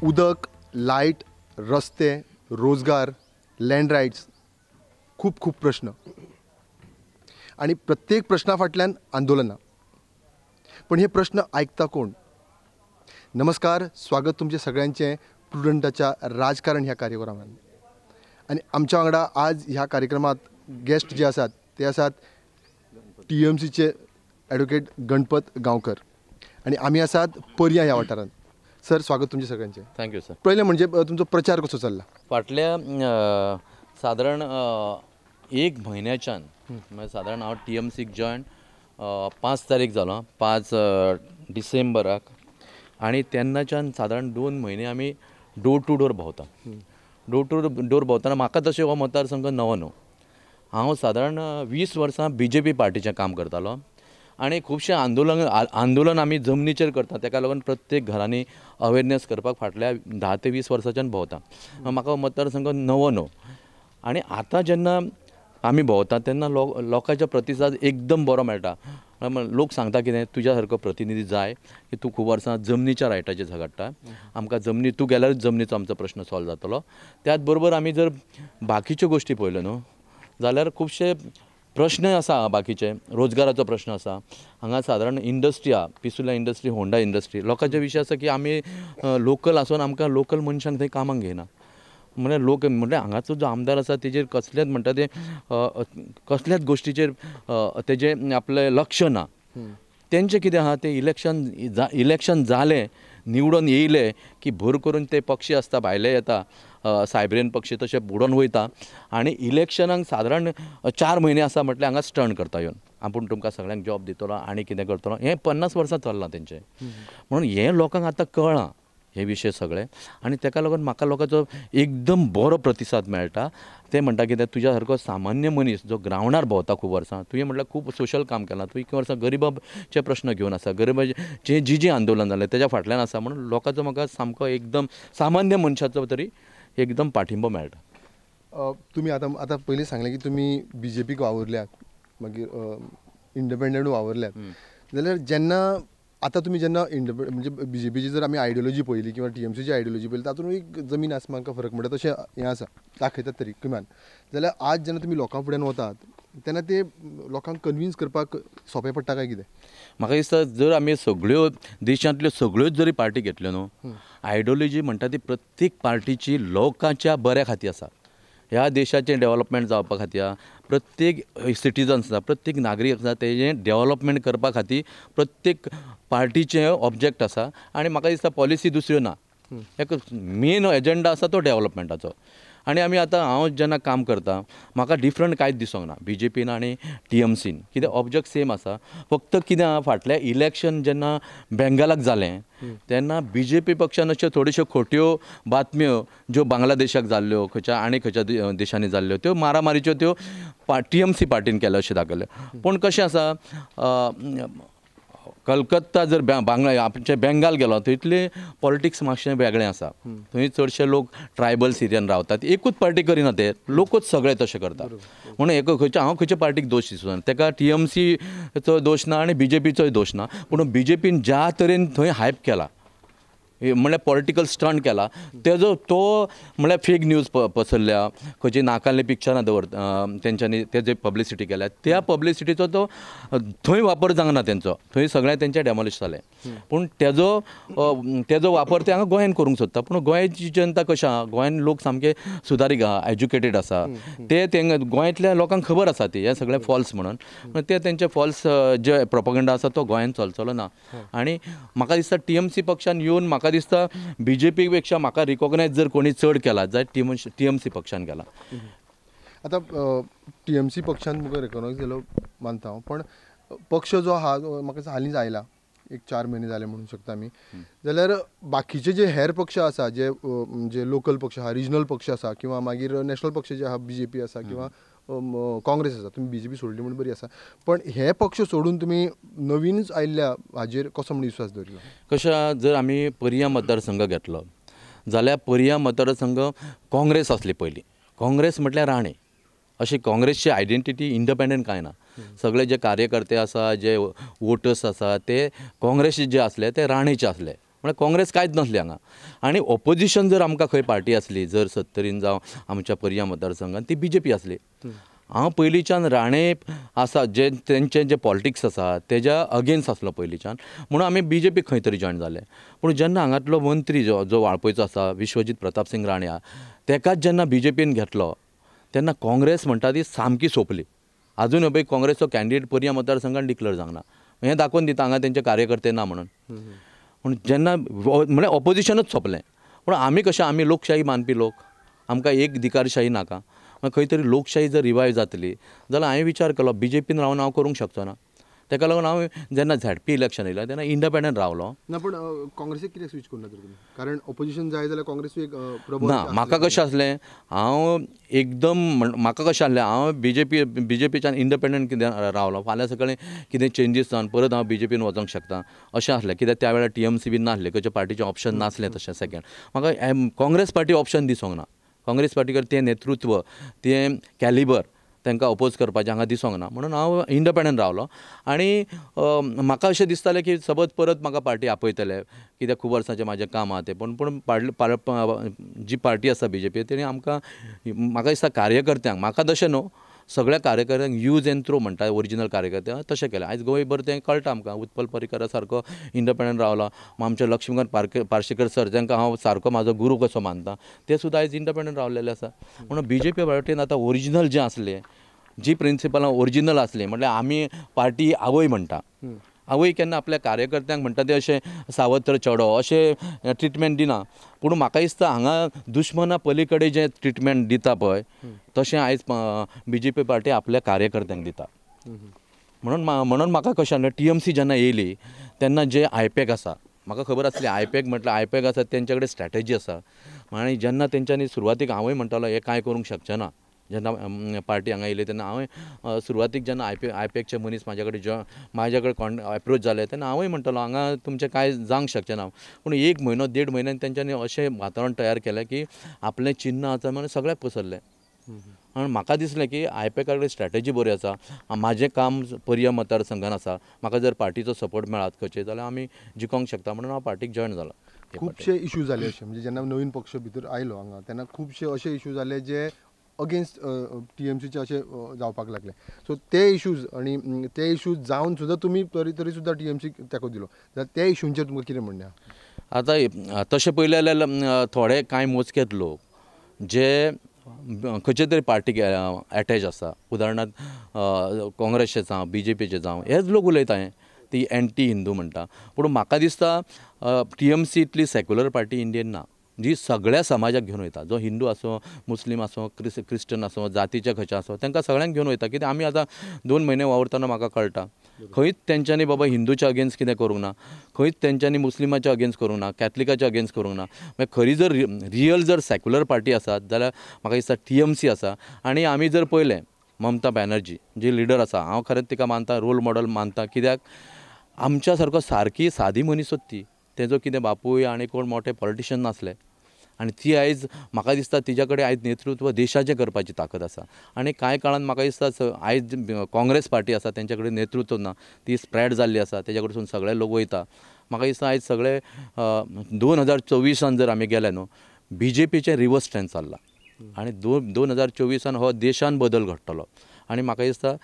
उदक, लायट, रस्ते, रोजगार, लँड रायट्स, खूब खूब प्रश्न आनी प्रत्येक प्रश्ना फाटल्यान आंदोलनां. पण हे प्रश्न आयकता कोण? नमस्कार, स्वागत तुमचें सगळ्यांचें प्रुडंटाच्या राजकारण ह्या कार्यक्रमांत. आनी आमच्या वांगडा आज ह्या कार्यक्रमांत गेस्ट जे आसात ते आसात टीएमसीचे ॲडवोकेट गणपत गांवकर आनी आमी आसात पर्या ह्या वाठारांत. सर, स्वागत तुमचें सगळ्यांचें. Thank you sir. पयलें म्हणजे तुमचो प्रचार कसो चल्ला? फाटल्या सादारण एक म्हयन्याच्यान, म्हणजे सादारण हांव टीएमसीक जॉयन 5 तारीख जालो, 5 डिसेंबराक, आनी तेन्नाच्यान सादारण 2 म्हयने आमी डोर टू डोर भोंवता. डोर टू डोर भोंवतना म्हाका तशें हो मतदारसंघ नवो न्हू. हांव सादारण 20 वर्सां बीजेपी पार्टीचें काम करतालो आनी खुबशें आंदोलन आमी जमनीचेर करता. ताका लागून प्रत्येक घरांनी अवेरनेस करपाक फाटल्या 10 ते 20 वर्सांच्यान भोंवता. म्हाका मतदारसंघ नवो न्हू. आनी आतां जेन्ना आमी भोंवता तेन्ना लोकांचो प्रतिसाद एकदम बरो मेळटा. लोक सांगता कितें, तुज्या सारको प्रतिनिधी जाय की तूं खूब वर्सां जमनीच्या रायटाचेर झगडटा, आमकां जमनी तूं गेल्यारूच जमनीचो आमचो प्रश्न सॉल्व जातलो. त्याच बरोबर आमी जर बाकीच्यो गोश्टी पळयल्यो न्हू जाल्यार खुबशे प्रश्न आसा बाकीचे. रोजगाराचो प्रश्न आसा. हांगा सादारण इंडस्ट्री आसा, पिसुर्ला इंडस्ट्री, होंडा इंडस्ट्री. लोकांचे विशय आसा की आमी लोकल आसून आमकां लोकल मनशांक थंय कामाक घेयना. म्हणल्यार लोक म्हणल्यार हांगाचो जो आमदार आसा तेजेर कसलेच म्हणटा ते कसल्याच गोश्टीचेर तेजें आपलें लक्ष ना. तेंचें कितें आहा तें इलेक्शन जालें, निवडून येयले की भर करून ते पक्षी आसता भायले येता, सायब्रेन पक्षी तशे बुडोवन वयता आनी इलेक्शनाक सादारण 4 म्हयने आसा म्हटल्यार हांगा स्टंट करता येवन आपूण तुमकां सगळ्यांक जॉब दितलो आनी कितें करतलो. हें 50 वर्सां चल्लां तेंचें. म्हणून हें लोकांक आतां कळ्ळां हे विशय सगळे आनी ताका लागून म्हाका लोकांचो एकदम बरो प्रतिसाद मेळटा. ते म्हणटा कितें, तुज्या सारको सामान्य मनीस जो ग्रावंडार भोंवता खूब वर्सां, तुवें म्हटल्यार खूब सोशल काम केलां, तूं इतलीं वर्सां गरिबाचे प्रश्न घेवन आसा, गरिबाचें जी जी आंदोलन जालें तेज्या फाटल्यान आसा, म्हणून लोकांचो म्हाका सामको एकदम सामान्य मनशाचो तरी एकदम पाठिंबो मेळटा. तुमी आतां आतां पयलीं सांगलें की तुमी बीजेपीक वावुरल्यात, मागीर इंडिपेंडंट वावुरल्यात, जाल्यार जेन्ना आतां तुमी जेन्ना इंडिपेंडंट म्हणजे बीजेपीची जर आमी आयडियोलॉजी पळयली किंवा टीएमसीची आयडियोलॉजी पळयली तातूंत एक जमीन आसमान फरक म्हणटा तशें हें आसा, दाखयतात तरी किमान. जाल्यार आज जेन्ना तुमी लोकां फुड्यान वतात तेन्ना ते लोकांक कन्विन्स करपाक सोंपें पडटा काय कितें? म्हाका दिसता जर आमी सगळ्यो देशांतल्यो सगळ्योच जरी पार्टी घेतल्यो न्हू, आयडियोलॉजी म्हणटा ती प्रत्येक पार्टीची लोकांच्या बऱ्या खातीर आसा. ह्या देशाचें डेवलपमेंट जावपा खातीर प्रत्येक सिटीजन्स आसा, प्रत्येक नागरीक आसा, तेजें डेवलपमेंट करपा खातीर प्रत्येक पार्टीचें ऑब्जेक्ट आसा. आनी म्हाका दिसता पॉलिसी दुसऱ्यो ना, एक मेन एजेंडा आसा तो डेवलपमेंटाचो. आनी आमी आतां हांव जेन्ना काम करता म्हाका डिफरंट कांयच दिसोंक ना बीजेपीन आनी टीएमसीन. कितें ऑब्जेक्ट सेम आसा. फक्त कितें आहा, फाटल्या इलेक्शन जेन्ना बेंगालाक जालें तेन्ना बीजेपी पक्षान अश्यो थोड्योश्यो खोट्यो बातम्यो ज्यो बांगलादेशाक जाल्ल्यो, खंयच्या आनी खंयच्या देशांनी जाल्ल्यो, त्यो मारामारीच्यो त्यो टीएमसी पार्टीन केल्यो अशें दाखयल्यो. पूण कशें आसा, कलकत्ता जर बांगला आमचे बेंगाल गेलो थंयतले पॉलिटिक्स मातशें वेगळें आसा. थंय चडशे लोक ट्रायबल एरियान रावतात, एकूच पार्टी करिना, ते लोकूच सगळे तशें करतात. म्हणून एक खंयच्या हांव खंयच्या पार्टीक दोश दिसना, ताका टीएमसीचो दोश ना आनी बीजेपीचोय दोश ना. पूण बीजेपीन ज्या तरेन थंय हायप केला, म्हणल्यार पॉलिटिकल स्टंट केला, तेजो तो म्हणल्यार फेक न्यूज पसरल्या, खंयची नाकाल्ली पिक्चरां दवर तेंच्यांनी तेजे पब्लिसिटी केल्या, त्या पब्लिसिटीचो तो थंय वापर जावंक ना तेंचो, थंय सगळें तेंचें डेमोलिश जालें. पूण तेजो तेजो वापर ते हांगा गोंयान करूंक सोदता. पूण गोंयची जनता कशें आहा, गोंयान लोक सामके सुदारीक आहा, एज्युकेटेड आसा, ते गोंयांतल्या लोकांक खबर आसा ती हें सगळें फॉल्स म्हणून, ते तेंचे फॉल्स जे प्रोपोगंडा आसा तो गोंयान चलचलो ना. आनी म्हाका दिसता टीएमसी पक्षान येवन म्हाका दिसता बीजेपी पेक्षा म्हाका रिकॉग्नायज जर कोणी चड केला जाल्यार टीएमसी पक्षान केला. आतां टीएमसी पक्षान म्हाका रिकॉग्नायज केलो मानता हांव, पण पक्ष जो आहा म्हाका हालींच आयला, एक 4 म्हयने जाले म्हणूंक शकता आमी, जाल्यार बाकीचे जे हेर पक्ष आसा, जे जे लोकल पक्ष आहा, रिजनल पक्ष आसा किंवा मागीर नॅशनल पक्ष जे आहा, बीजेपी आसा किंवा काँग्रेस आसा, तुमी बीजेपी सोडली म्हूण बरी आसा, पण हे पक्ष सोडून तुमी नवीनच आयिल्ल्या हाजेर कसो म्हूण विस्वास दवरिल्लो? कशें, जर आमी पर्या मतदारसंघ घेतलो जाल्यार पर्या मतदारसंघ काँग्रेस आसली पयलीं, काँग्रेस म्हटल्यार राणे, अशी काँग्रेसची आयडेंटिटी इंडिपेंडंट कांय ना. सगळे जे कार्यकर्ते आसा, जे वोटर्स आसा, ते काँग्रेसी जे आसले ते राणेचे आसले. म्हळ्यार काँग्रेस कांयच नासली हांगा. आनी ऑपोजिशन जर आमकां खंय पार्टी आसली जर सत्तरीन जावं आमच्या पर्या मतदारसंघान ती बीजेपी आसली. हांव पयलींच्यान राणे आसा जे तेंचे जे पॉलिटिक्स आसा तेज्या अगेन्स्ट आसलो पयलींच्यान, म्हणून आमी बीजेपी खंय तरी जॉयन जाले. पूण जेन्ना हांगांतलो मंत्री जो जो वाळपयचो आसा विश्वजीत प्रताप सिंग राणे तेकाच जेन्ना बीजेपीन घेतलो तेन्ना काँग्रेस म्हणटा ती सामकी सोंपली. आजून पळय काँग्रेसचो कॅन्डिडेट पर्या मतदारसंघान डिक्लेर जावंक ना, हें दाखोवन दिता हांगा तेंचे कार्यकर्ते ना म्हणून. पूण जेन्ना म्हळ्यार ऑपोजिशनूच सोंपलें. पूण आमी कशें, आमी लोकशाही मानपी लोक, आमकां एक धिकारशाही नाका. खंय तरी लोकशाही जर रिवायव जातली जाल्यार हांवें विचार केलो बीजेपीन रावन हांव करूंक शकचो ना. ताका लागून हांव जेन्ना झेडपी इलेक्शन येयलें तेन्ना इंडिपेंडंट रावलो ना. पूण काँग्रेसीक कित्याक स्विच करूं ना तर तुमी? कारण ऑपोजिशन जाय जाल्यार काँग्रेसूय एक प्रबळ ना. म्हाका कशें आसलें, हांव एकदम म्हाका कशें आसलें, हांव बीजेपीच्यान इंडिपेंडंट कितें रावलो, फाल्यां सकाळीं कितें चेंजीस जावन परत हांव बीजेपीन वचोंक शकता अशें आसलें. कित्याक त्या वेळार टीएमसी बी नासलें, खंयच्या पार्टीचें ऑप्शन नासलें तशें. सेकेंड म्हाका काँग्रेस पार्टी ऑप्शन दिसोंक ना. काँग्रेस पार्टी कडेन तें नेतृत्व, तें कॅलिबर तांकां अपोज करपाचें हांगा दिसोंक ना, म्हणून हांव इंडिपेंडंट रावलो. आनी म्हाका अशें दिसतालें की सपोज परत म्हाका पार्टी आपयतले कित्याक खूब वर्सांचें म्हाजें काम आहा तें. पूण पूण जी पार्टी आसा बीजेपी तेणी आमकां, म्हाका दिसता कार्यकर्त्यांक, म्हाका तशें न्हू सगळ्या कार्यकर्त्यांक यूज एंड थ्रो म्हणटा ओरिजिनल कार्यकर्ते तशें केलें. आयज गोंयभर तें कळटा आमकां. उत्पल पर्रीकरा सारको इंडिपेंडंट रावला, आमचे लक्ष्मीकांत पार्सेकर सर जांकां हांव सारको म्हाजो गुरू कसो मानता ते सुद्दां आयज इंडिपेंडंट रावलेले आसा. म्हणून बीजेपी पार्टीन आतां ओरिजिनल जें आसलें, जी प्रिंसिपलां ओरिजिनल आसलीं, म्हळ्यार आमी पार्टी आवय म्हणटा, आवय केन्ना आपल्या कार्यकर्त्यांक म्हणटा ते अशें सावत्र चेडो अशें ट्रिटमेंट दिना. पूण म्हाका दिसता हांगा दुश्मना पली कडेन जें ट्रिटमेंट दिता पळय तशें आयज बीजेपी पार्टी आपल्या कार्यकर्त्यांक दिता. म्हणून म्हणून म्हाका कशें जालें, टीएमसी जेन्ना येयली तेन्ना जे आयपॅक आसा, म्हाका खबर आसली आयपॅक म्हटल्यार आयपॅक आसा तेंच्या कडेन स्ट्रॅटेजी आसा. आनी जेन्ना तेंच्यांनी सुरवातीक हांवूय म्हणटालो हें कांय करूंक शकचें ना, जेन्ना पार्टी हांगा येयली तेन्ना हांवें सुरवातीक जेन्ना आयपॅकचे मनीस म्हाजे कडेन म्हाजे कडेन एप्रोच जाले तेन्ना हांवूय म्हणटालो हांगा तुमचें कांय जावंक शकचें ना. पूण एक म्हयनो देड म्हयन्यान तेंच्यांनी अशें वातावरण तयार केलें की आपलें चिन्न आसा म्हणून सगळ्याक पसरलें. आनी म्हाका दिसलें की आयपॅका कडेन स्ट्रॅटेजी बरी आसा, म्हाजें काम पर्या मतदारसंघान आसा, म्हाका जर पार्टीचो सपोर्ट मेळत खंयचे जाल्यार आमी जिखोंक शकता, म्हणून हांव पार्टीक जॉयन जालो. खुबशे इशू जाले अशे, म्हणजे जेन्ना नवीन पक्ष भितर आयलो हांगा तेन्ना खुबशे अशे इशू जाले जे अगेन्स्ट टीएमसीचे अशे जावपाक लागले. सो ते इशूज आनी ते इशूज जावन सुद्दां तुमी तरी सुद्दां टीएमसीक तेंको दिलो, जाल्यार त्या इशूंचेर तुमकां कितें म्हणणें आसा? आतां तशें पळयलें जाल्यार थोडे कांय मोजकेच लोक जे खंयचे तरी पार्टीक एटॅच आसा, उदाहरणार्थ काँग्रेसचे जावं बीजेपीचे जावं, हेच लोक उलयता हें ती एंटी हिंदू म्हणटा. पूण म्हाका दिसता टीएमसी इतली सेक्युलर पार्टी इंडियेन ना, जी सगळ्या समाजाक घेवन वयता, जो हिंदू आसूं, मुस्लीम आसूं, क्रिश्चन आसूं, जातीचे खंयचे आसूं, तांकां सगळ्यांक घेवन वयता. कित्याक आमी आतां 2 म्हयने वावुरतना म्हाका कळटा खंयच तेंच्यांनी बाबा हिंदूच्या अगेन्स्ट कितें करूंक ना, खंयच तेंच्यांनी मुस्लिमाच्या अगेन्स्ट करूंक ना, कॅथलिकाच्या अगेन्स्ट करूंक ना. मागीर खरी जर रियल जर सेक्युलर पार्टी आसात जाल्यार म्हाका दिसता टीएमसी आसा. आनी आमी जर पळयलें ममता बॅनर्जी जी लिडर आसा, हांव खरेंच तिका मानता, रोल मॉडल मानता, कित्याक आमच्या सारको सारकी सादी मनीस ती, तेजो कितें बापूय आनी कोण मोठे पॉलिटिशन नासले, आनी ती आयज म्हाका दिसता तिच्या कडेन आयज नेतृत्व देशाचें करपाची ताकद आसा. आनी कांय काळान म्हाका दिसता आयज काँग्रेस पार्टी आसा तेंच्या कडेन नेतृत्व ना, ती स्प्रेड जाल्ली आसा, तेज्या कडसून सगळे लोक वयता. म्हाका दिसता आयज सगळे 2024 जर आमी गेले न्हू, बीजेपीचें रिवर्स ट्रेंड चल्ला आनी 2024 हो देशान बदल घडटलो. आनी म्हाका दिसता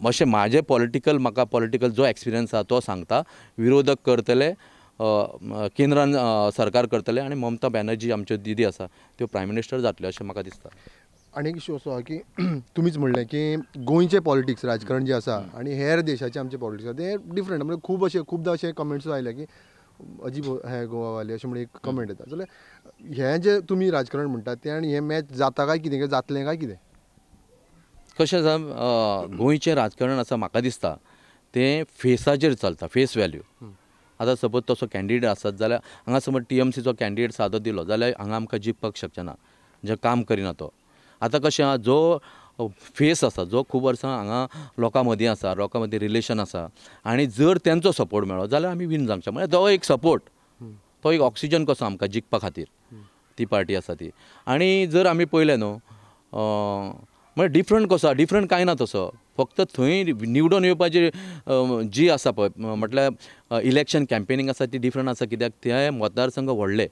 अशें म्हाजें पॉलिटिकल, म्हाका पॉलिटिकल जो एक्सपिरियन्स आसा तो सांगता, विरोधक करतले, केंद्रान सरकार करतले आनी ममता बॅनर्जी आमच्यो दिदी आसा त्यो प्रायम मिनिस्टर जातल्यो अशें म्हाका दिसता. आनी एक इशू असो आसा की तुमीच म्हणलें की गोंयचें पॉलिटिक्स राजकारण जें आसा आनी हेर देशाचें आमचें पॉलिटिक्स आसा तें डिफरंट. म्हणजे खूब अशें खुबदां अशे कमेंट्स आयले की अजीब हे गोवावाले अशें म्हणून एक कमेंट येता. जाल्यार हें जें तुमी राजकारण म्हणटा तें आनी हें मॅच जाता काय कितें, जातलें काय कितें? कशें आसा, गोंयचें राजकारण आसा म्हाका दिसता तें फेसाचेर चलता, फेस वॅल्यू. आतां सपोज तसो कॅन्डिडेट आसत जाल्यार हांगा समज टीएमसीचो कॅन्डिडेट सादो दिलो जाल्यार हांगा आमकां जिखपाक शकचें ना, जे काम करिना तो. आतां कशें आहा, जो फेस आसा, जो खूब वर्सां हांगा लोकां मदीं आसा, लोकां मदीं रिलेशन आसा, आनी जर तेंचो सपोर्ट मेळ्ळो जाल्यार आमी विन जावंक शकता. म्हळ्यार तो एक सपोर्ट, तो एक ऑक्सिजन कसो आमकां जिखपा खातीर ती पार्टी आसा ती. आनी जर आमी पळयलें न्हू, म्हळ्यार डिफरंट कसो डिफरंट कांय ना तसो, फक्त थंय निवडून येवपाची जी आसा पळय म्हटल्यार इलेक्शन कॅम्पेनिंग आसा ती डिफरंट आसा, कित्याक ते मतदारसंघ व्हडले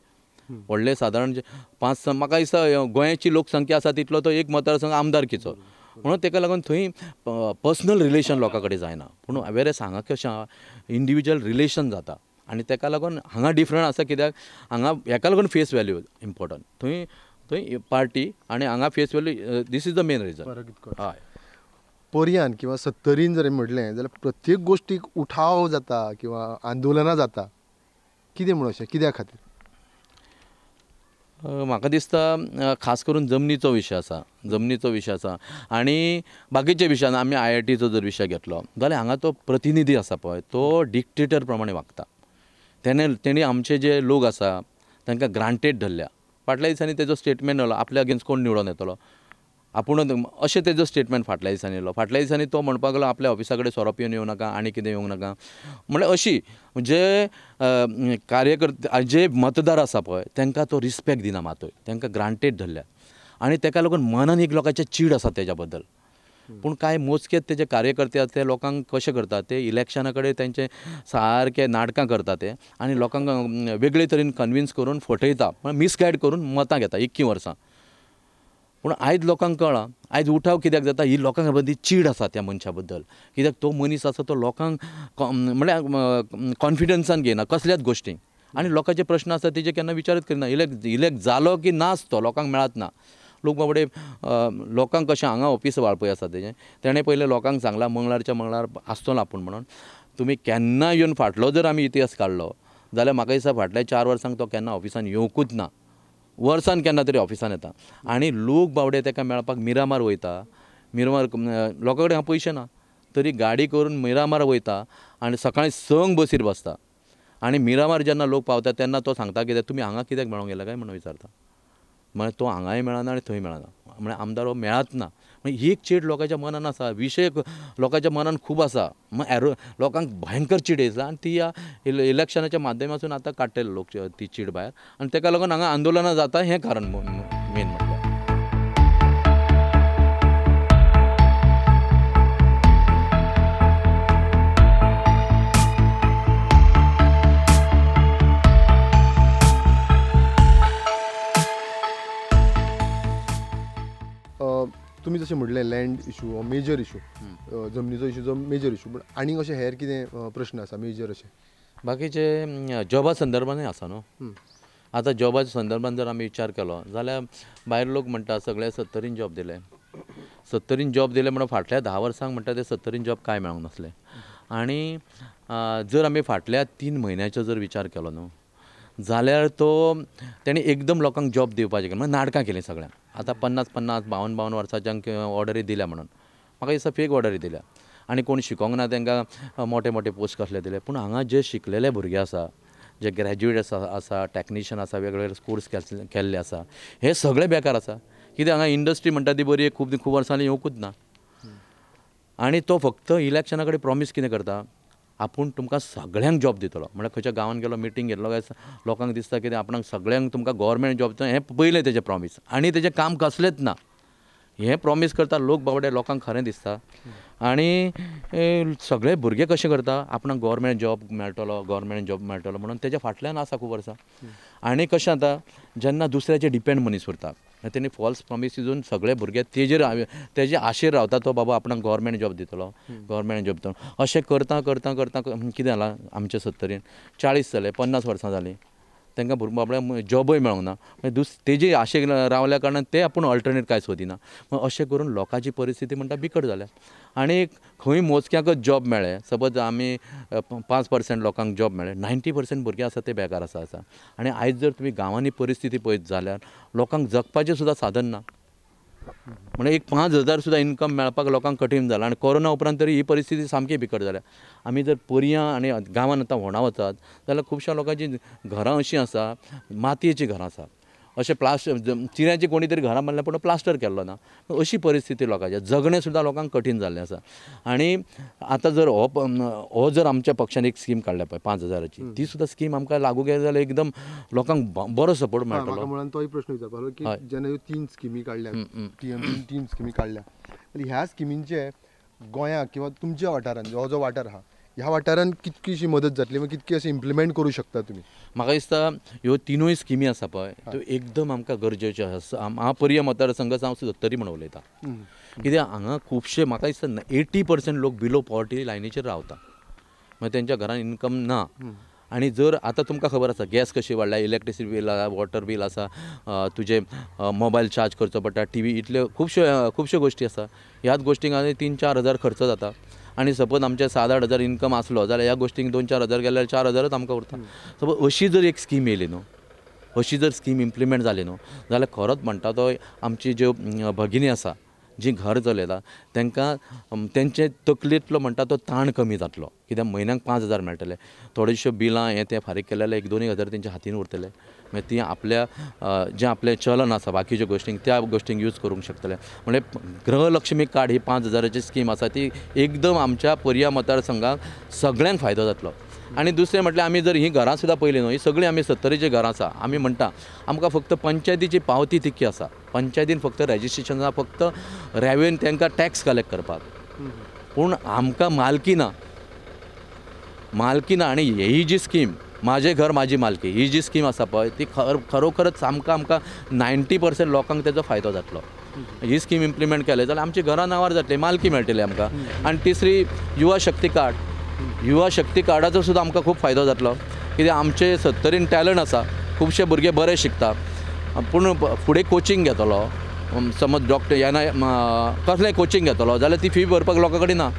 व्हडले सादारण 5 म्हाका दिसता गोंयची लोकसंख्या आसा तितलो तो एक मतदारसंघ आमदारकीचो, म्हणून ताका लागून थंय पर्सनल रिलेशन लोकां कडेन जायना, पूण वेरेस हांगा कशें आहा इंडिविज्युअल रिलेशन जाता आनी ताका लागून हांगा डिफरंट आसा, कित्याक हांगा हेका लागून फेस वॅल्यू इम्पोर्टंट, थंय थंय पार्टी आनी हांगा face value, this is the main reason. हय, पर्यान किंवा सत्तरीन जर म्हटलें जाल्यार प्रत्येक गोश्टीक उठाव जाता किंवा आंदोलनां जाता, कितें म्हणून अशें कित्या खातीर? म्हाका दिसता खास करून जमनीचो विशय आसा, जमनीचो विशय आसा आनी बाकीचे विशयान आमी IITचो जर विशय घेतलो जाल्यार हांगा तो प्रतिनिधी आसा पळय तो डिक्टेटर प्रमाणे वागता, तेणे आमचे जे लोक आसा तांकां ग्रांटेड धरल्या. फाटल्या दिसांनी तेजो स्टेटमेंट येयलो आपल्या अगेन्स्ट कोण निवडून येतलो आपूण, अशें तेजो स्टेटमेंट फाटल्या दिसांनी येयलो. फाटल्या दिसांनी तो म्हणपाक लागलो आपल्या ऑफिसा कडेन सोरो पिवन येवं नाका आनी कितें येवंक नाका, म्हणल्यार अशी जे कार्यकर्ते जे मतदार आसा पळय तांकां तो रिस्पेक्ट दिना मातूय, तांकां ग्रांटेड धरल्या आनी ताका लागून मनान एक लोकांचें चीड आसा तेज्या बद्दल. पूण कांय मोजकेच तेजे कार्यकर्ते आसा ते लोकांक कशें करतात ते इलेक्शना कडेन तेंचे सारके नाटकां करता ते आनी लोकांक वेगळे तरेन कन्विन्स करून फटयता, मिसगायड करून मतां घेता 21 वर्सां. पूण आयज लोकांक कळ्ळां आयज उठाव कित्याक जाता, ही लोकांक मदीं चीड आसा त्या मनशा बद्दल, कित्याक तो मनीस आसा तो लोकांक म्हणल्यार कॉन्फिडन्सान घेयना कसल्याच गोश्टींक आनी लोकांचे प्रश्न आसा तेजे केन्ना विचारच करिना. इलेक्ट जालो की नाच तो लोकांक मेळत ना, लोक बाबडे लोकांक कशें हांगा ऑफिस वाळपय आसा तेजें, तेणें पयलें लोकांक सांगलां मंगळारच्या मंगळार आसतलो आपूण म्हणून, तुमी केन्ना येवन फाटलो जर आमी इतिहास काडलो जाल्यार म्हाका दिसता फाटल्या 4 वर्सांक तो केन्ना ऑफिसान येवंकूच ना, वर्सान केन्ना तरी ऑफिसान येता आनी लोक बावडे ताका मेळपाक मिरामार वयता, मिरामार लोकां कडेन हांगा पयशे ना तरी गाडी करून मिरामार वयता आनी सकाळीं 6 बसीर बसता आनी मिरामार जेन्ना लोक पावता तेन्ना तो सांगता कित्याक तुमी हांगा कित्याक मेळोंक गेला काय म्हणून विचारता, म्हळ्यार तो हांगाय मेळना आनी थंय मेळना, म्हळ्यार आमदार हो मेळत ना. ही एक चीड लोकांच्या मनान आसा, विशय लोकांच्या मनान खूब आसा, मागीर लोकांक भयंकर चीड येता आनी ती ह्या इलेक्शनाच्या माध्यमासून आतां काडटले लोक ती चीड भायर आनी ताका लागून हांगा आंदोलनां जाता हें कारण मेन म्हटल्यार. तुमी जशें म्हणलें लँड इशू हो मेजर इशू, जमनीचो इशू जो मेजर इशू, पूण आनीक अशे हेर कितें प्रश्न आसा मेजर अशे? बाकीचे जॉबा संदर्भानूय आसा न्हू. आतां जॉबाच्या संदर्भान जर आमी विचार केलो जाल्यार भायर लोक म्हणटा सगळे 70 जॉब दिले, 70 जॉब दिले म्हणून फाटल्या 10 वर्सांक म्हणटा ते 70 जॉब कांय मेळूंक नासले. आनी जर आमी फाटल्या 3 म्हयन्याचो जर विचार केलो न्हू जाल्यार तो तेणें एकदम लोकांक जॉब दिवपाचें म्हणून नाटकां केलीं सगळ्यांक. आतां 50 50 52 52 वर्सांच्यांक ऑर्डरी दिल्या म्हणून म्हाका दिसता फेक ऑर्डरी दिल्या आनी कोण शिकोंक ना तांकां मोटे मोटे पोस्ट कसले दिले. पूण हांगा जे शिकलेले भुरगे आसा, जे ग्रॅज्युएट आसा, टॅक्निशियन आसा, वेगवेगळे कोर्स केल्ले आसा, हे सगळे बेकार आसा. कित्याक हांगा इंडस्ट्री म्हणटा ती बरी खूब खूब वर्सांनी येवंकूच ना आनी तो फक्त इलेक्शना कडेन प्रॉमीस कितें करता, आपूण तुमकां सगळ्यांक जॉब दितलो. म्हणल्यार खंयच्या गांवांत गेलो मिटींग घेतलो काय लोकांक दिसता कितें आपणाक सगळ्यांक तुमकां गव्हर्मेंट जॉब दितलो, हें पयलें तेजें प्रॉमीस आनी तेजें काम कसलेंच ना. हें प्रॉमीस करता लोक बाबडे लोकांक खरें दिसता आनी सगळे भुरगे कशें करता आपणाक गव्हर्मेंट जॉब मेळटलो, गव्हर्मेंट जॉब मेळटलो म्हणून तेज्या फाटल्यान आसा खूब वर्सां. आनी कशें जाता जेन्ना दुसऱ्याचेर डिपेंड मनीस उरता तेणी फॉल्स प्रॉमिसीजून सगळे भुरगे तेजेर तेजे आशेर रावता तो बाबा आपणाक गव्हर्मेंट जॉब दितलो, गव्हर्मेंट जॉब दितलो. अशें करता करता करता कितें जालां आमच्या 70 40 जाले 50 वर्सां जालीं तांकां बाबड्यांक जॉबूय मेळोंक ना, मागीर तेजे आशेक रावल्या कारणान ते आपूण अल्टरनेट कांय सोदिना. मागीर अशें करून लोकांची परिस्थिती म्हणटा बिकट जाल्या आनी खंय मोजक्याकच जॉब मेळ्ळे. सपोज आमी 5% लोकांक जॉब मेळ्ळे, 90% भुरगे आसा ते बेकार आसा आसा. आनी आयज जर तुमी गांवांनी परिस्थिती पळयत जाल्यार लोकांक जगपाचें सुद्दां साधन ना, म्हणजे एक 5,000 सुद्दां इन्कम मेळपाक लोकांक कठीण जाला. आनी कोरोना उपरांत तरी ही परिस्थिती सामकी बिकट जाल्या. आमी जर पर्यां आनी गांवांत आतां होणा वचात जाल्यार खुबश्या लोकांची घरां अशीं आसा, मातयेचीं घरां आसा, अशें प्लास्टर चिऱ्यांची कोणी तरी घरां बांदल्या पूण प्लास्टर केल्लो ना. अशी परिस्थिती लोकांची, जगणें सुद्दां लोकांक कठीण जाल्लें आसा. आनी आतां जर हो जर आमच्या पक्षान एक स्कीम काडल्या पळय 5,000ची, ती सुद्दां स्कीम आमकां लागू केली जाल्यार एकदम लोकांक बरो सपोर्ट मेळटलो. म्हाका म्हणून तोय प्रश्न विचारपालो की जेन्ना ह्यो 3 स्किमी काडल्या, टीएमसीन 3 स्किमी काडल्या, ह्या स्किमींचे गोंयाक किंवा तुमच्या वाठारान हो जो वाठार आहा ह्या वाठारान कितकीशी मदत जातली, कितकी अशी इम्प्लिमेंट करूं शकता तुमी? म्हाका दिसता ह्यो 3 स्किमी आसा पळय त्यो एकदम आमकां गरजेच्यो आसा. हांव पर्या मतदारसंघ हांव सत्तरी म्हण उलयता, कित्याक हांगा खुबशे म्हाका दिसता 80% लोक बिलो पॉवर्टी लायनीचेर रावता, मागीर तेंच्या घरान इनकम ना. आनी जर आतां तुमकां खबर आसा गॅस कशी वाडल्या, इलेक्ट्रिसिटी बील आसा, वॉटर बील आसा, तुजें मोबायल चार्ज करचो पडटा, टीव्ही, इतल्यो खुबश्यो खुबश्यो गोश्टी आसा. ह्याच गोश्टींक आनी 3-4 हजार खर्च जाता. आनी सपोज आमचे 7-8 हजार इनकम आसलो जाल्यार ह्या गोश्टींक 2-4 हजार गेल्यार 4 हजारच आमकां उरता. सपोज अशी जर एक स्कीम येयली न्हू, अशी जर स्कीम इम्प्लिमेंट जाली न्हू जाल्यार खरोच म्हणटा तो आमची ज्यो भगिनी आसा जी घर चलयता तांकां तेंचे तकलेंतलो म्हणटा तो ताण कमी जातलो. कित्याक म्हयन्याक 5,000 मेळटले, थोडेश्यो बिलां हें तें फारीक केलें जाल्यार 1-2 हजार तेंच्या हातीन उरतले. मागीर ती आपल्या जें आपलें चलन आसा बाकीच्यो गोश्टींक त्या गोश्टींक यूज करूंक शकतले. म्हणजे गृहलक्ष्मी कार्ड ही 5,000ची स्कीम आसा ती एकदम आमच्या पर्या मतदारसंघाक सगळ्यांक फायदो जातलो. आनी दुसरें म्हटल्यार आमी जर हीं घरां सुद्दां पळयलीं न्हू, हीं सगळीं आमी सत्तरीचीं घरां आसा. आमी म्हणटा आमकां फक्त पंचायतीची पावती तितकी आसा, पंचायतीन फक्त रेजिस्ट्रेशन आसा, फक्त रेवेन्यू तांकां टॅक्स कलेक्ट करपाक, पूण आमकां मालकी ना, मालकी ना. आनी ही जी स्कीम माझे घर माझी मालकी ही जी स्कीम आसा पळय ती खरोखरच आमकां आमकां 90% लोकांक तेजो फायदो जातलो. ही स्कीम इम्प्लिमेंट केली जाल्यार आमची घरां नांवार जातली, मालकी मेळटली आमकां. आनी तिसरी युवा शक्ती कार्ड, युवा शक्ती कार्डाचो सुद्दां आमकां खूब फायदो जातलो. कित्याक आमचे सत्तरीन टॅलंट आसा, खुबशे भुरगे बरे शिकता पूण फुडें कोचिंग घेतलो, समज डॉक्टर या ना कसलें कोचिंग घेतलो जाल्यार ती फी भरपाक लोकां कडेन ना.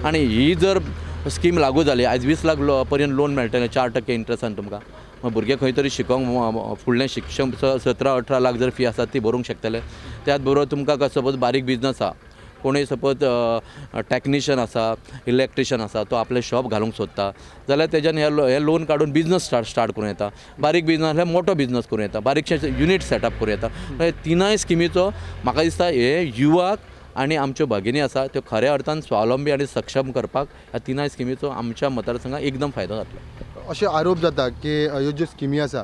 आनी ही जर स्कीम लागू जाली आयज 20 लाख पर्यंत लोन मेळटलें 4% इंट्रस्टान तुमकां, मागीर भुरगे खंय तरी शिकोंक फुडलें शिक्षण 17-18 लाख जर फी आसा ती भरूंक शकतले. त्याच बरोबर तुमकां सपोज बारीक बिजनस आसा, कोणूय सपोज टॅक्निशियन आसा, इलेक्ट्रिशियन आसा, तो आपलें शॉप घालूंक सोदता जाल्यार तेज्यान हे लोन काडून बिजनस स्टार्ट करूं येता. बारीक बिजनस जाल्यार मोठो बिजनस करूं येता, बारीकशे युनीट सेटअप करूं येता. तिनाय स्किमीचो म्हाका दिसता हे युवाक आनी आमच्यो भगिनी आसा त्यो खऱ्या अर्थान स्वावलंबी आनी सक्षम करपाक ह्या तिनाय स्किमीचो आमच्या मतदारसंघाक एकदम फायदो जातलो. अशे आरोप जाता की ह्यो ज्यो स्किमी आसा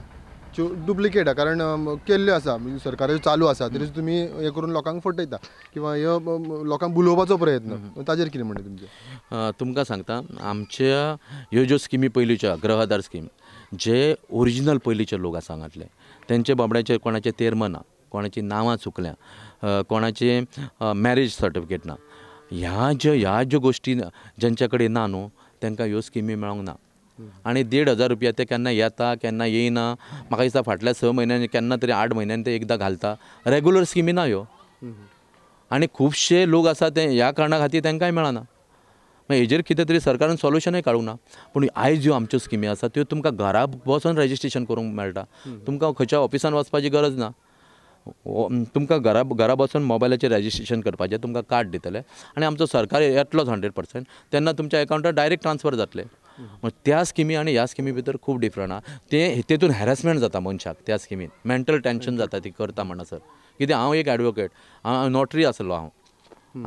त्यो डुप्लिकेट आहा, कारण केल्ल्यो आसा सरकाराच्यो चालू आसा तरी तुमी हें करून लोकांक फटयता किंवा ह्यो लोकांक भुलोवपाचो प्रयत्न, ताजेर कितें म्हणटा तुमचें? तुमकां सांगता आमच्या ह्यो ज्यो स्किमी पयलींच्यो गृहआधार स्कीम जे ओरिजिनल पयलींचे लोक आसा हांगांतले तेंचे बाबड्याचे कोणाचें तेर्म ना, कोणाची नांवां चुकल्या, कोणाचे मॅरेज सर्टिफिकेट ना, ह्या ज्यो गोश्टी जेंच्या कडेन ना न्हू तांकां ह्यो स्किमी मेळोंक ना. आनी 1,500 रुपया ते केन्ना येता केन्ना येयना, म्हाका दिसता फाटल्या 6 म्हयन्यांनी केन्ना तरी 8 म्हयन्यांनी ते एकदां घालता. रेगुलर स्किमी ना ह्यो आनी खुबशे लोक आसा ते ह्या कारणा खातीर तांकांय मेळना. मागीर हेजेर कितें तरी सरकारान सोल्युशनूय काडूंक ना. पूण आयज ज्यो आमच्यो स्किमी आसा त्यो तुमकां घरा बसून रेजिस्ट्रेशन करूंक मेळटा, तुमकां खंयच्या ऑफिसान वचपाची गरज ना, तुमकां घरा बसून मोबायलाचेर रेजिस्ट्रेशन करपाचें, तुमकां कार्ड दितले आनी आमचो सरकार येतलोच 100% तेन्ना तुमच्या एकावंटार डायरेक्ट ट्रान्सफर जातले. त्या स्किमी आनी ह्या स्किमी भितर खूब डिफरंट आहा. ते तेतून हॅरेसमेंट जाता मनशाक, त्या स्किमीन मेंटल टेंशन जाता ती करता म्हणसर. कित्याक हांव एक एडवोकेट, हांव नोटरी आसलो, हांव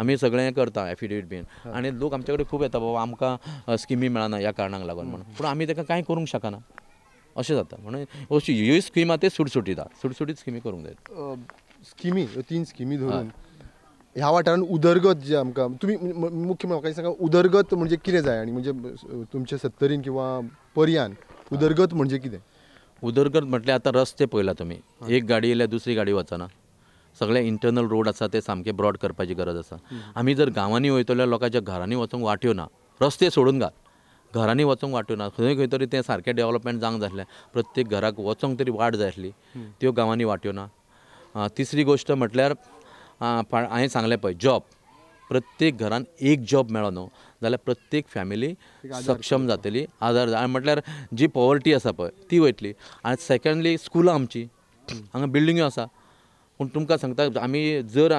आमी सगळें करता एफिडेवीट बीन, आनी लोक आमचे कडेन खूब येता बाबा आमकां स्किमी मेळना ह्या कारणाक लागून म्हणून, पूण आमी ताका कांय करूंक शकना अशें जाता. म्हणून अशी ह्यो स्कीम आहा ते सुटसुटीत आहा, सुटसुटीत स्किमी करूंक जाय. स्किमी ह्यो 3 स्किमी धरून ह्या वाठारान उदरगत जी आमकां तुमी मुख्य म्हाका सांगा उदरगत म्हणजे कितें जाय आनी म्हणजे तुमच्या सत्तरीन किंवा पर्यान उदरगत म्हणजे कितें? उदरगत म्हटल्यार आतां रस्ते पळयला तुमी, एक गाडी येयल्यार दुसरी गाडी वचना, सगळे इंटरनल रोड आसा ते सामके ब्रॉड करपाची गरज आसा. आमी जर गांवांनी वयतले लोकांच्या घरांनी वचूंक वाट्यो ना, रस्ते सोडून घाल, घरांनी वचूंक वाट्यो ना, खंय खंय तरी तें सारकें डेवलपमेंट जावंक जाय आसलें, प्रत्येक घराक वचोंक तरी वाट जाय आसली, त्यो गांवांनी वाट्यो ना. तिसरी गोश्ट म्हटल्यार हांवें सांगलें पळय जॉब, प्रत्येक घरान एक जॉब मेळो न्हू जाल्यार प्रत्येक फॅमिली सक्षम जातली, आदार म्हटल्यार जी पॉवर्टी आसा पळय ती वयतली. आनी सेकंडली स्कुलां आमची हांगा बिल्डिंग्यो आसा, पूण तुमकां सांगता आमी जर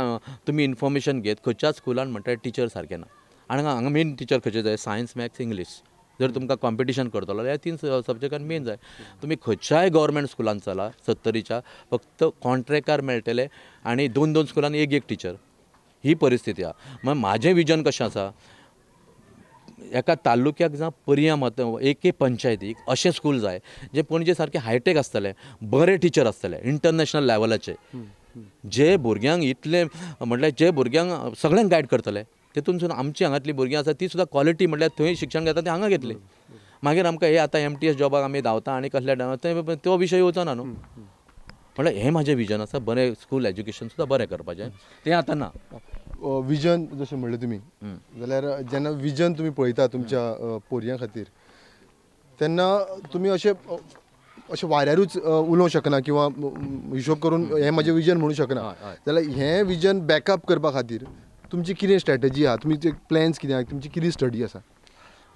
तुमी इन्फॉर्मेशन घेत खंयच्याच स्कुलान म्हणटा टिचर सारकें ना. आनी हांगा मेन टिचर खंयचे जाय, सायन्स मॅथ्स इंग्लीश, जर तुमकां कॉम्पिटिशन करतलो जाल्यार 3 सब्जॅक्टान मेन जाय. तुमी खंयच्याय गव्हर्मेंट स्कुलान चला सत्तरीच्या, फक्त कॉन्ट्रॅक्टार मेळटले आनी 2-2 स्कुलान 1-1 टिचर, ही परिस्थिती आसा. मागीर म्हाजें विजन कशें आसा, एका तालुक्याक जावं पर्या मत एके पंचायतीक अशें स्कूल जाय जे पणजे सारकें हायटेक आसतलें, बरे टिचर आसतले इंटरनॅशनल लेवलाचे, जे भुरग्यांक इतले म्हटल्यार जे भुरग्यांक सगळ्यांक गायड करतले. तेतूनसून आमची हांगातली भुरगीं आसा ती सुद्दां क्वॉलिटी म्हटल्यार थंय शिक्षण घेता ते हांगा घेतली. मागीर आमकां हे आतां MTS जॉबाक आमी धांवता आनी कसल्या ते तो विशय येवचो ना न्हू. म्हळ्यार हें म्हाजें विजन आसा, बरें स्कूल एज्युकेशन सुद्दां बरें करपाचें, तें आतां ना. विजन जशें म्हणलें तुमी जाल्यार जेन्ना विजन तुमी पळयता तुमच्या पोरयां खातीर तेन्ना तुमी अशें अशें वाऱ्यारूच उलोवंक शकना किंवा हिशोब करून हें म्हाजें विजन म्हणूं शकना. जाल्यार हें विजन बॅकअप करपा खातीर तुमची कितें स्ट्रॅटजी आसा, तुमचे प्लॅन्स कितें आसा, तुमची कितें स्टडी आसा?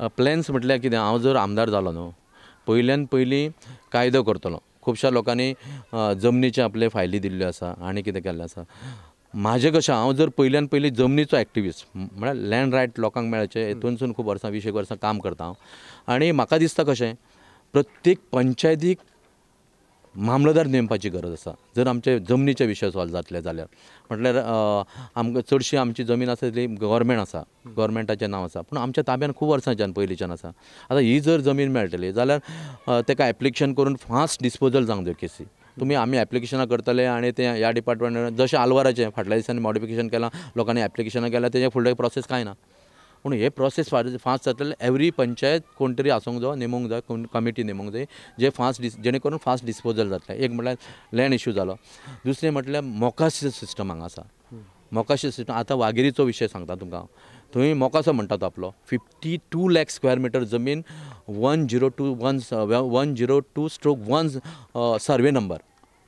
प्लॅन्स म्हटल्यार कितें, हांव जर आमदार जालो न्हू पयल्यान पयलीं कायदो करतलो. खुबश्या लोकांनी जमनीचे आपले फायली दिल्ल्यो आसा आनी कितें केल्लें आसा. म्हाजें कशें, हांव जर पयल्यान पयलीं जमनीचो एक्टिविस्ट म्हळ्यार लँड रायट लोकांक मेळचें हेतूनसून खूब वर्सां 20 वर्सां काम करता हांव. आनी म्हाका दिसता कशें प्रत्येक पंचायतीक मामलदार नेमपाची गरज आसा. जर आमचे जमनीचे विशय सॉल्व जातले जाल्यार म्हटल्यार आमकां चडशी आमची जमीन आसा ती गव्हर्मेंट आसा, गव्हर्मेंटाचें नांव आसा, पूण आमच्या ताब्यान खूब वर्सांच्यान पयलींच्यान आसा. आतां ही जर जमीन मेळटली जाल्यार ताका एप्लिकेशन करून फास्ट डिस्पोजल जावंक जाय केसी. तुमी आमी एप्लिकेशनां करतले आनी तें ह्या डिपार्टमेंटान जशें आलवाराचें फाटल्या दिसांनी मॉडिफिकेशन केलां, लोकांनी एप्लिकेशनां केलां, तेजें फुडलें प्रोसेस कांय ना. पूण हे प्रोसेस फास्ट जातले. एवरी पंचायत कोण तरी आसूंक जाय, नेमूंक जाय, कोण कमिटी नेमूंक जाय जे फास्ट जेणे करून फास्ट डिस्पोजल जातलें. एक म्हटल्यार लँड इशू जालो, दुसरें म्हटल्यार मोकाशी सिस्टम हांगा आसा. मोकाशी सिस्टम आतां वागेरीचो विशय सांगता तुमकां हांव. थंय मोकासो म्हणटा तो आपलो 52 लाख स्क्वेअर मिटर जमीन 102/1 सर्वे नंबर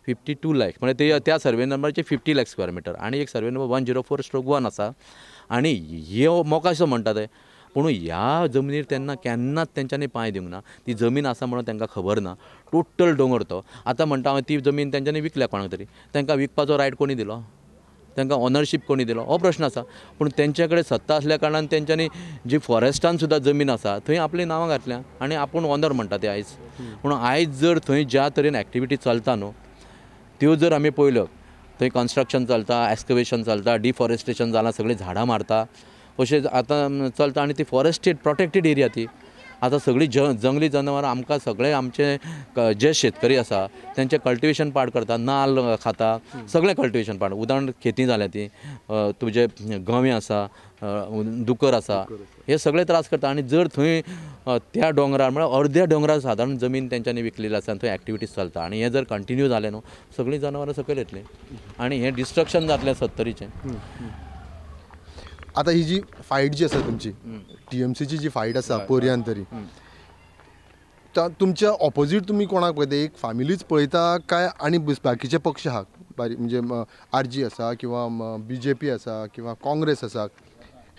52 लाख म्हणजे ते त्या सर्वे नंबराचे 50 लाख स्क्वेअर मिटर आनी एक सर्वे नंबर 104/1 आसा. आनी हे मोकासो म्हणटा ते, पूण ह्या जमनीर तेन्ना केन्नाच तेंच्यांनी पांय दिवंक ना. ती जमीन आसा म्हणून तांकां खबर ना. टोटल दोंगर तो. आतां म्हणटा हांव ती जमीन तेंच्यांनी विकल्या कोणाक तरी, तांकां विकपाचो रायट कोणी दिलो, तांकां ऑनरशीप कोणी दिलो, हो प्रश्न आसा. पूण तेंचे कडेन सत्ता आसल्या कारणान तेंच्यांनी जी फॉरेस्टान सुद्दां जमीन आसा थंय आपलीं नांवां घातल्या आनी आपूण ऑनर म्हणटा ते आयज. पूण आयज जर थंय ज्या तरेन एक्टिविटी चलता न्हू त्यो जर आमी पळयल्यो, थंय कन्स्ट्रक्शन चलता, एक्सकवेशन चलता, डिफॉरेस्टेशन जालां, सगळीं झाडां मारता अशें आतां चलता. आनी ती फॉरेस्टेड प्रोटेक्टेड एरिया ती. आतां सगळीं जंगली जनावरां आमकां सगळे आमचे जे शेतकरी आसा तेंचें कल्टिवेशन पाड करता, नाल्ल खाता, सगळें कल्टिवेशन पाड. उदाहरण खेती जाल्या ती, तुजे गवे आसा, दुकर आसा, हे सगळे त्रास करता. आनी जर थंय त्या दोंगरार म्हळ्यार अर्द्या दोंगरार सादारण जमीन तेंच्यांनी विकलेली आसा आनी थंय एक्टिविटीज चलता. आनी हें जर कंटिन्यू जालें न्हू सगळीं जनावरां सकयल येतलीं आनी हें डिस्ट्रक्शन जातलें सत्तरीचें. आतां ही जी फायट जी आसा तुमची TMCची जी फायट आसा पर्यान तरी, तुमच्या ऑपोजीट तुमी कोणाक पळयता? एक फॅमिलीच पळयता काय आनी बाकीचे पक्ष आहा बारीक, म्हणजे RG आसा किंवा BJP आसा किंवा काँग्रेस आसा,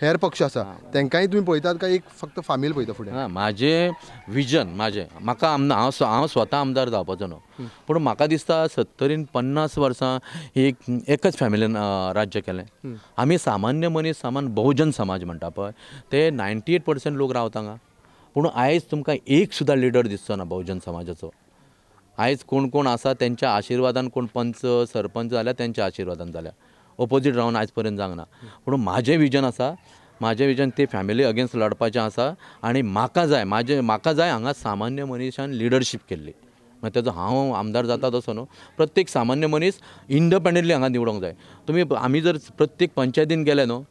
हेर पक्ष आसा, तांकांय तुमी पळयतात काय एक फक्त फामील पळयता फुडें? ना, म्हाजें विजन म्हाजें म्हाका हांव स्वता आमदार जावपाचो न्हू, पूण म्हाका दिसता 70 50 वर्सां ही एकच फॅमिलीन राज्य केलें. आमी सामान्य मनीस, सामान्य बहुजन समाज म्हणटा पळय ते 98% लोक रावता हांगा. पूण आयज तुमकां एक सुद्दां लिडर दिसचो ना बहुजन समाजाचो. आयज कोण कोण आसा तेंच्या आशिर्वादान, कोण पंच सरपंच जाल्या तेंच्या आशिर्वादान जाल्या, ओपोजीट रावन आयज पर्यंत जावंक ना. पूण म्हाजें विजन आसा, म्हाजें विजन ते फॅमिली अगेन्स्ट लडपाचें आसा. आनी म्हाका जाय, म्हाका जाय हांगा सामान्य मनशान लिडरशीप केल्ली. मागीर तेजो हांव आमदार जाता तसो न्हू, प्रत्येक सामान्य मनीस इंडिपेंडंटली हांगा निवडोंक जाय. तुमी आमी जर प्रत्येक पंचायतीन गेले न्हू,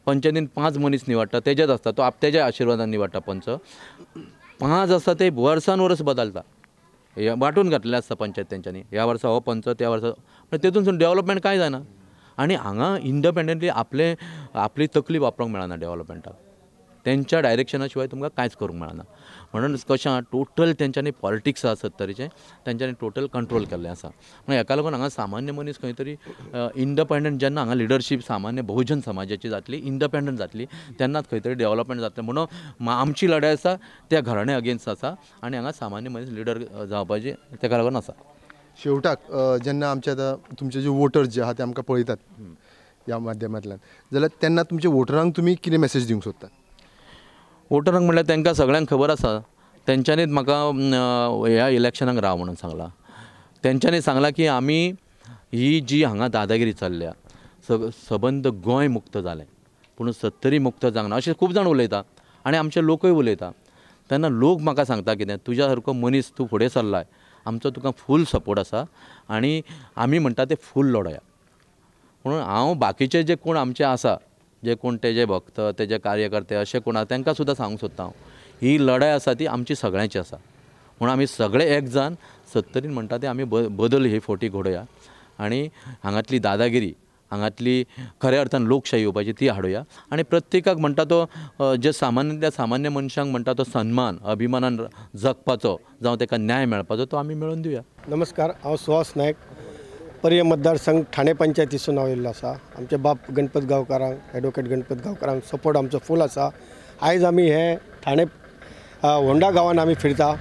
पंचायतीन 5 मनीस निवडटा, तेजेच आसता तो तेज्या आशिर्वादान निवडटा पंच. 5 आसता ते वर्सान वर्स बदलता, वांटून घातलेले आसता पंचायत तेंच्यांनी, ह्या वर्सा हो पंच त्या वर्सा, पण तेतूनसून डेवलपमेंट कांय जायना. आनी हांगा इंडिपेंडंटली आपले आपली तकली वापरूंक मेळना डेवलपमेंटाक, तेंच्या डायरेक्शना शिवाय तुमकां कांयच करूंक मेळना. म्हणून कशें आहा टोटल तेंच्यांनी पॉलिटिक्स आसा सत्तरीचें, तेंच्यांनी टोटल कंट्रोल केल्लें आसा. म्हणून हेका लागून हांगा सामान्य मनीस खंय तरी इंडिपेंडंट, जेन्ना हांगा लिडरशीप सामान्य बहुजन समाजाची जातली, इंडिपेंडंट जातली, तेन्नाच खंय तरी डेवलपमेंट जातलें. म्हणून आमची लढाय आसा त्या घराण्या अगेन्स्ट आसा आनी हांगा सामान्य मनीस लिडर जावपाची तेका लागून आसा. शेवटाक जेन्ना आमचे आतां तुमचे जे वोटर्स जे आहा ते आमकां पळयतात ह्या माध्यमांतल्यान, जाल्यार तेन्ना तुमच्या वोटरांक तुमी कितें मेसेज दिवंक सोदतात? वोटरांक म्हणल्यार तांकां सगळ्यांक खबर आसा, तेंच्यांनीच म्हाका ह्या इलेक्शनाक राव म्हणून सांगलां. तेंच्यांनी सांगलां की आमी ही जी हांगा दादागिरी चल्ल्या, सबंद गोंय मुक्त जालें पूण सत्तरी मुक्त जावंक ना अशें खूब जाण उलयता आनी आमचे लोकूय उलयता. तेन्ना लोक म्हाका सांगता कितें, तुज्या सारको मनीस तूं फुडें सरलाय, आमचो तुका फूल सपोर्ट आसा आनी आमी म्हणटा ते फूल लडोया. म्हणून हांव बाकीचे जे कोण आमचे आसा, जे कोण तेजे भक्त तेजे कार्यकर्ते अशे कोण आसा तांकां सुद्दां सांगूंक सोदता हांव, ही लढाय आसा ती आमची सगळ्यांची आसा. म्हणून आमी सगळे एक जावन सत्तरीन म्हणटा ते आमी बदल हे फावटी घडोवया आनी हांगातली दादागिरी, हांगातली खऱ्या अर्थान लोकशाही येवपाची ती हाडुया आनी प्रत्येकाक म्हणटा तो जे सामान्य सामान्य मनशांक म्हणटा तो सन्मान अभिमानान जगपाचो जावं ताका न्याय मेळपाचो तो आमी मेळोवन दिवया. नमस्कार, हांव सुहास नायक, पर्यें मतदारसंघ ठाणे पंचायतीसून हांव येयल्लो आसा. आमचे बाप गणपत गांवकारांक, एडवोकेट गणपत गांवकारांक सपोर्ट आमचो फूल आसा. आयज आमी हे ठाणे होंडा गांवान आमी फिरता,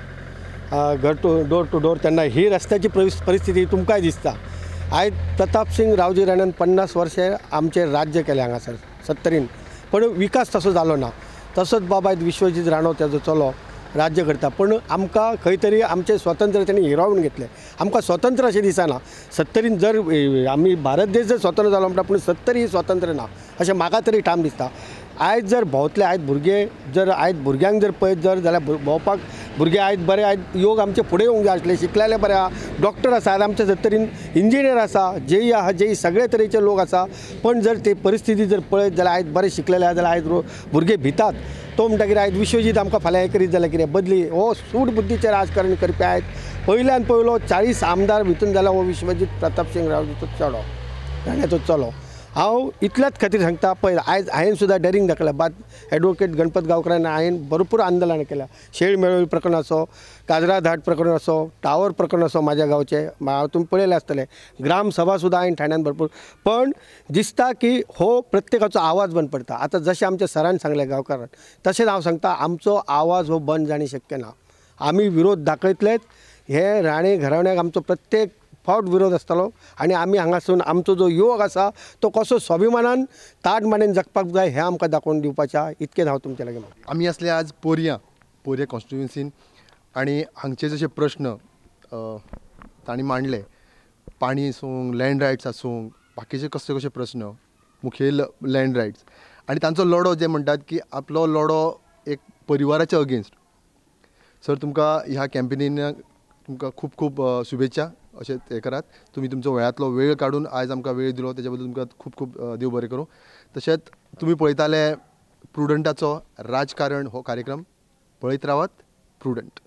घर टू डोर टू डोर. तेन्ना ही रस्त्याची परिस्थिती तुमकांय दिसता. आयज प्रताप सिंग रावजी राण्यान 50 वर्षें आमचें राज्य केलें हांगासर सत्तरीन, पण विकास तसो जालो ना. तसोच बाबा आयज विश्वजीत राणो तेजो चलो राज्य करता, पण आमकां खंय तरी आमचें स्वतंत्र तेणी हिरावून घेतलें. आमकां स्वतंत्र अशें दिसना. सत्तरीन जर आमी भारत देश जर स्वतंत्र जालो म्हणटा, पूण सत्तरी ही स्वतंत्र ना अशें म्हाका तरी ठाम दिसता. आयज जर भोंवतले आयज भुरगे जर आयज भुरग्यांक जर पळयत जर जाल्यार भोंवपाक भुरगे आयज बरे, आयज योग आमचे फुडें येवंक जाय आसले, शिकलेले बरे आहा, डॉक्टर आसा, आयज आमच्या सत्तरीन इंजिनियर आसा, जेई आहा, जेई सगळे तरेचे लोक आसा. पण जर ते परिस्थिती जर पळयत जाल्यार आयज बरे शिकलेले आहा जाल्यार आयज भुरगे भितात. तो म्हणटकीर आयज विश्वजीत आमकां फाल्यां हें करीत जाल्यार कितें बदली हो सूट बुद्दीचें राजकारण करपी आयज पयल्यान पयलो 40 आमदार भितून जाल्यार हो विश्वजीत प्रताप सिंग रावजीचो चेडो, राण्याचो चलो. हांव इतल्याच खातीर सांगता, पळय आयज हांवें सुद्दां डेरिंग दाखयलां. बाद एडवोकेट गणपत गांवकरान हांवें भरपूर आंदोलनां केल्या. शेळ मेळोवपी प्रकरण आसो, काजरा धाट प्रकरण आसो, टावर प्रकरण आसो, म्हाज्या गांवचें तुमी पळयलें आसतलें. ग्रामसभा सुद्दां हांवें ठाण्यान भरपूर. पण दिसता की हो प्रत्येकाचो आवाज बंद पडटा. आतां जशें आमच्या सरान सांगलें गांवकारान, तशेंच हांव सांगता आमचो आवाज हो बंद जाणी शक्य ना. आमी विरोध दाखयतलेच. हे राणे घराण्याक आमचो प्रत्येक फावट विरोध आसतलो आनी आमी हांगासून आमचो जो योग आसा तो कसो स्वाभिमानान ताट मानेन जगपाक जाय हें आमकां दाखोवन दिवपाचें आहा. इतकें हांव तुमचे लागीं मागता. आमी आसले आज पोरयां, पोरया कॉन्स्टिट्युएन्सीन आनी हांगचे जशे प्रश्न तांणी मांडले, पाणी आसूं, लँड रायट्स आसूं, बाकीचे कसले कशे प्रश्न, मुखेल लँड रायट्स आनी तांचो लढो जे म्हणटात की आपलो लढो एक परिवाराच्या अगेन्स्ट. सर, तुमकां ह्या कॅम्पेनीन तुमकां खूब खूब शुभेच्छा. अशें हें करात, तुमी तुमचो वेळांतलो वेळ काडून आयज आमकां वेळ दिलो तेच्या बद्दल तुमकां खूब खूब देव बरें करूं. तशेंच तुमी पळयताले प्रुडंटाचो राजकारण हो कार्यक्रम. पळयत रावात प्रुडंट.